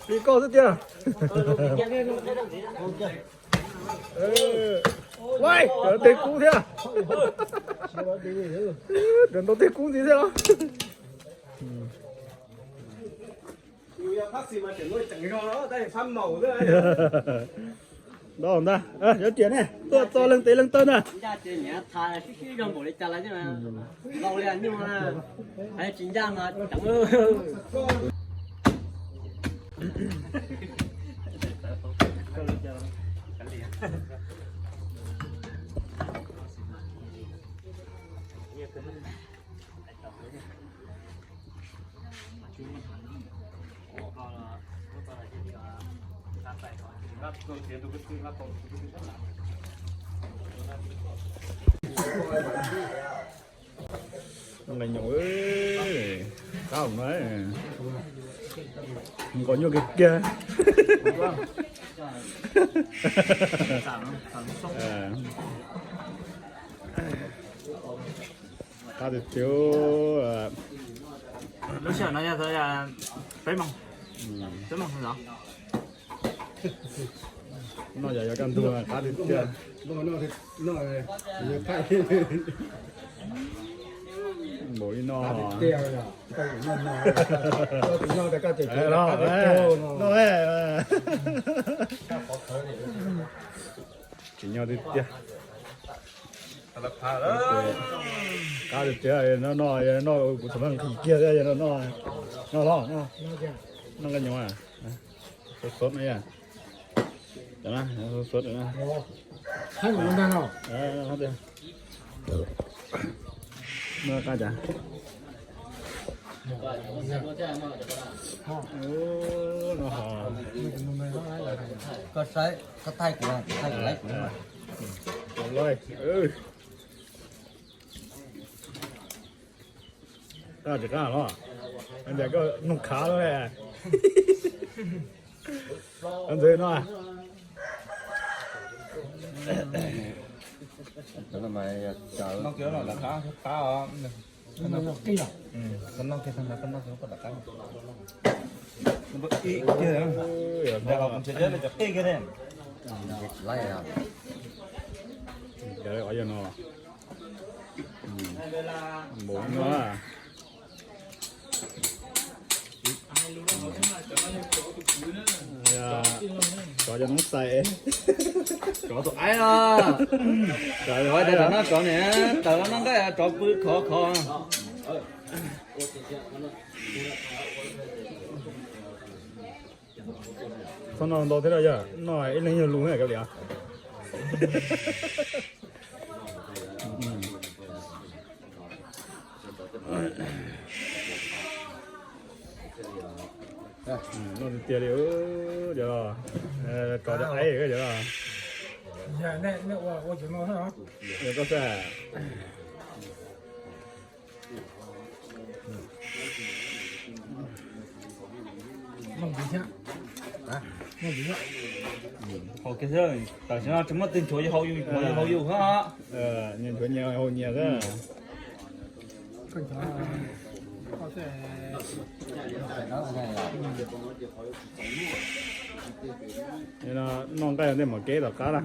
Li koj xwb tiag. Ua, cov tej kub thiab. Cov ntau tej kub ntxiv thiab los. Ntau ntag, yuav riam ne, tuaj txo leej tes leej taw ntag. Nqaij nyuj, qab no, nqaij nyuj kiag kiag. Qab tiag tiag. Lub sij hawm no yog peb moos, peb moos no. No yog yuav kaj ntug qab tiag tiag. Npaum li no. No, tsis nyob tiag tiag. Qab tiag tiag, no, no, no kuv txhom nqhis kiag thiab, no, no, no los, no nqaij nyuj, sov sov no, sov sov. No qab cas. Koj saib, koj thaij kuv, thaij kuv laib kuv. Qab tsis qab los? Ntawm koj nug khav lawm. Ntxwv no. Cov no. Npaum no. Cov cov noob xais. Cov tus aib no. Cov no cov niam tawm los noj nqaij cov pw khov khov. Txhob noj ntau thiab yog noj ib leeg yog lus kav liam. Noj tiag tiag li, cov, cov aib cov. Yog koj xwb. Haus kiag xwb, tam sim no tsis muaj twg nchuav yus haus yus, nchuav yus haus yus xwb. Nyias nchuav nyias haus nyias xwb. Noj nqaij ntej mam kev tom qab na.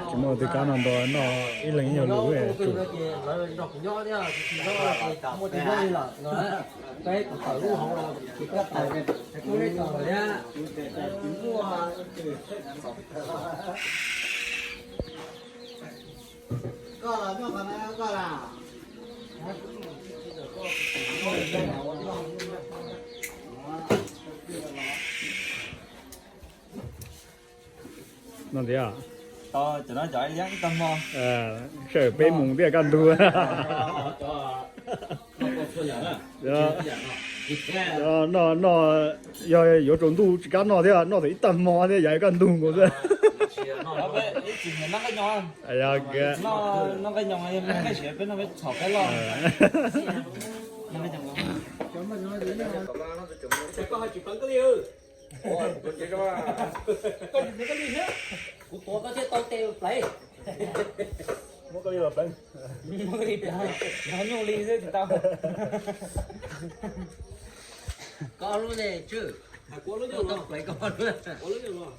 Tsis muaj tej kab no ntau, noj ib leeg ib nyuag lus tsum. No tiag. Cov no cov ib tag hmo. Sawm peb mus thiaj kaj ntug. Noj, noj, yog yuav tsaus ntuj tsis kam noj thiab, noj thaum ib tag hmo thiab yav kaj ntug nkaus xwb. Kuv tuav koj thiaj tau tes pleev. Muab koj li los pleev. Muab koj li pleev, nyob nyuj li xwb tsis tau. Koj lub ne tswj, koj pleev koj lub.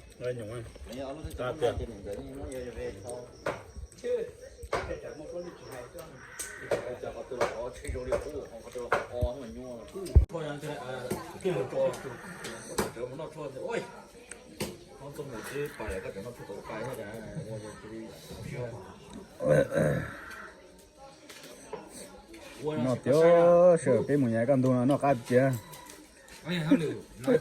Noj tiag, sawm peb mus yav kaj ntug no noj qab tiag. Hauj lwm ces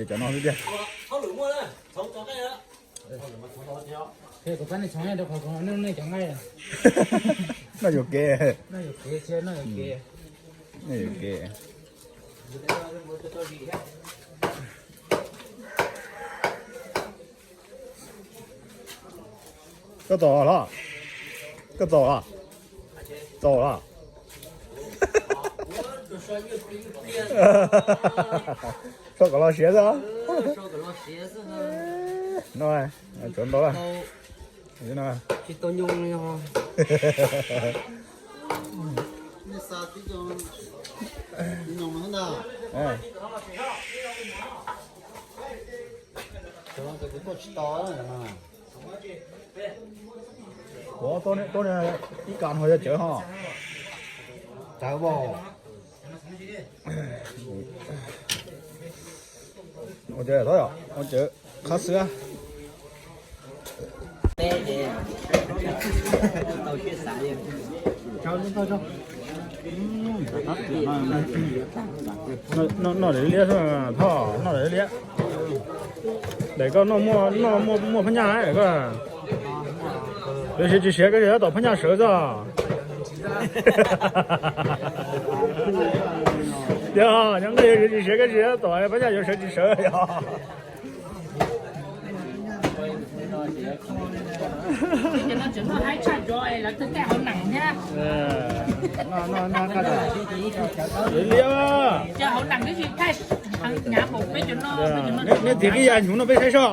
cov no xwb tiag. Noj yuam kev. Noj yuam kev. Koj txaus los? Koj txaus los? Txaus los? Sau kom los siav xwb. No, tsuav ntau lawm. Ua, tuab ib kas ho yog cawv ho. Cawv as. Ua cawv, ua cawv qhab xwb. Noj daim liab, thoj noj daim liab. Daim koj noj muaj phab nyaj koj. Yuav siav tsis siav koj tsis tab tom phab nyaj sawv xwb. Yog nyob nqe yuav siav tsis siav koj tsis tab tom phab nyaj yuav sawv tsis sawv yog. Liab, neb tig qib ya hnyuv no peb saib soj.